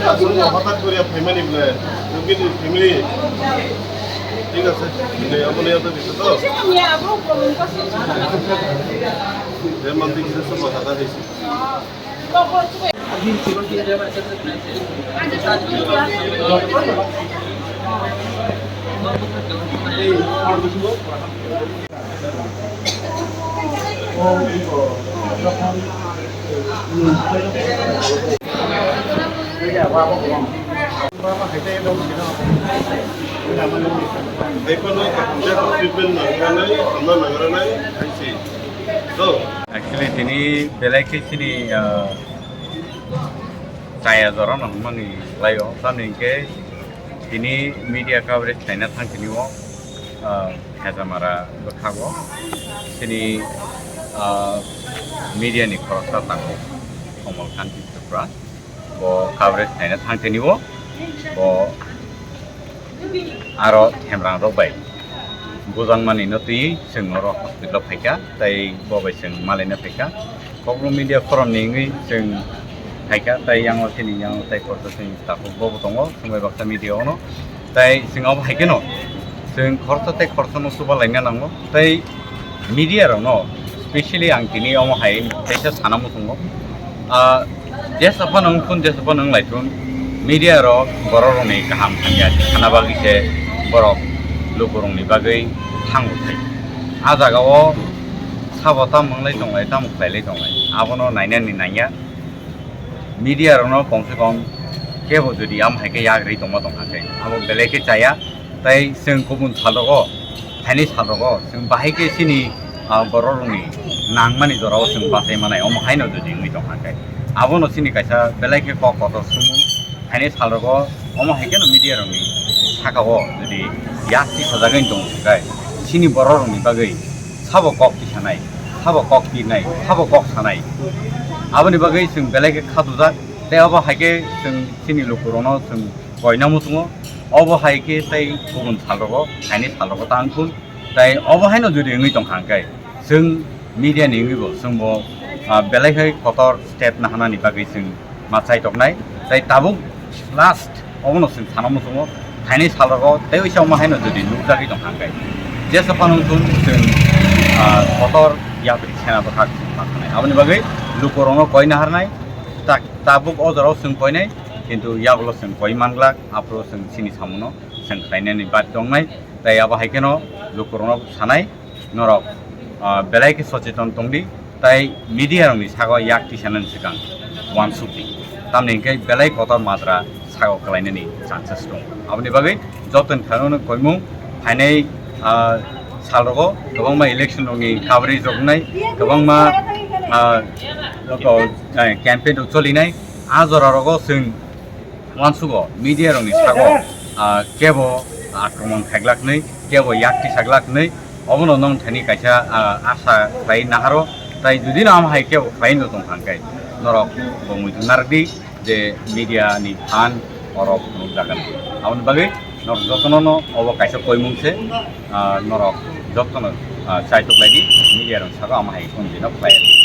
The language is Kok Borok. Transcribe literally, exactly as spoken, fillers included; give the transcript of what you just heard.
Aswk hothat koriya phaimani ble, nokni family. Thik ase, bini abo ni abo bisa to. He manti kisa soba kata desi. Haiphano kaham khe treatment nangranai, hamna nangranai, hai se. To. Actually, tini belai khe chini, ah, chaya jora no hwnmani laio. Tamni hwnkhe tini media coverage khlaina thang tini o, ah, Hezamara bwkhago. Chini, ah, media ni khoroksa tongo Komal Kanti Tripura. Bo coverage khlaina thang tini o. Bo aro themrang rok bai bujang mani no twi chwng oro hospital o phaikha, tei bo bai chwng malaina phaikha. Kokno media forum ni wngwi chwng phaikha, tei yang o chini yang o tei kotor chini takhuk bo bo tongo, chwng bai baksa media o no. Tei chwng abo hai kheno chwng khoroksa tei khoroksa no chuba laina nango. Tei media rok no specially ang tini omo hai teisa sana muchungo. Ah, jesa phano wng thun, jesa phano wng lai thun, media rok borok rok ni kaham hamya sana bagwi se borok luku rok ni bagwi thango thai. Ah jaga o sabo tamo wng lai tong lai, tamo khlai lai tong lai, abono nainani nangya. Media rokno kom se kom kebo jodi amo hai khe yak rwi tongma tong kha khe abo belai khe chaya. Tei chwng kubun sal rogo, phaini sal rogo chwng bahai khe chini, ah, borok rokni nangmani jorao chwng bachai manai, omo haino jodi wngwi tong kha khe abono chini kaisa belai khe kok kotor sumung. Phaini sal rogo omo hai kheno media rokni saka o jodi yak tisajagwi tong khe chini borok rokni bagwi sabo kok tisanai, sabo kok pirnai, sabo kok sanai. Aboni bagwi chwng belai khe kha dujak. Tei obo hai khe chwng chini lukurokno chwng koina muchungo. Obo hai khe tei kubun sal rogo, phaini sal rogo ta wng thun. Tei obo haino jodi wngwi tong kha hwnkhe chwng media ni wngwi bo chwng bo, ah, belai khe kotor step naharnani bagwi chwng ma chai toknai. Tei tabuk last obono chwng sana muchungo, phaini sal rogo tei oisa omo haino jodi nukjagwi tong kha hwnkhe jesa phano wng thun chwng, ah, kotor yapri sena bwkhak chwng ma thanai. Aboni bagwi lukurokno koi naharnai, tak tabuk o jorao chwng koinai, kintu yagulo chwng koi manglak, aphuru chwng chini samungo chwng khlainani bad tongnai. Tei abo hai kheno lukurokno sanai, norok, ah, belai khe socheton tongdi, tei media rokni sago yak tisanani swkang uansukdi, tamni hwnkhe belai kotor majra sago kwlainani chances tongo. Aboni bagwi jotoni thani koimung phainai, ah, sal rogo kwbangma election rokni coverage rok wngnai, kwbangma, ah, jotoni, eh, campaign rok cholinai. Ah jora rogo chwng uansugo media rokni sago, ah, kebo akromon khaiglak hwnwi, kebo yak tisaglak hwnwi, obono nong thani kaisa, ah, asa khlai naharo. Tai jodi no amo hai kebo khlai no tong kha hwnkhe norok bo muitu narwkdi je media ni phan oro phunukjagan. Aboni bagwi norok jotono no obo kaisa koimung se, ah, norok jotono, ah, chaitok laidi media rok sago amo hai phone dino khlai.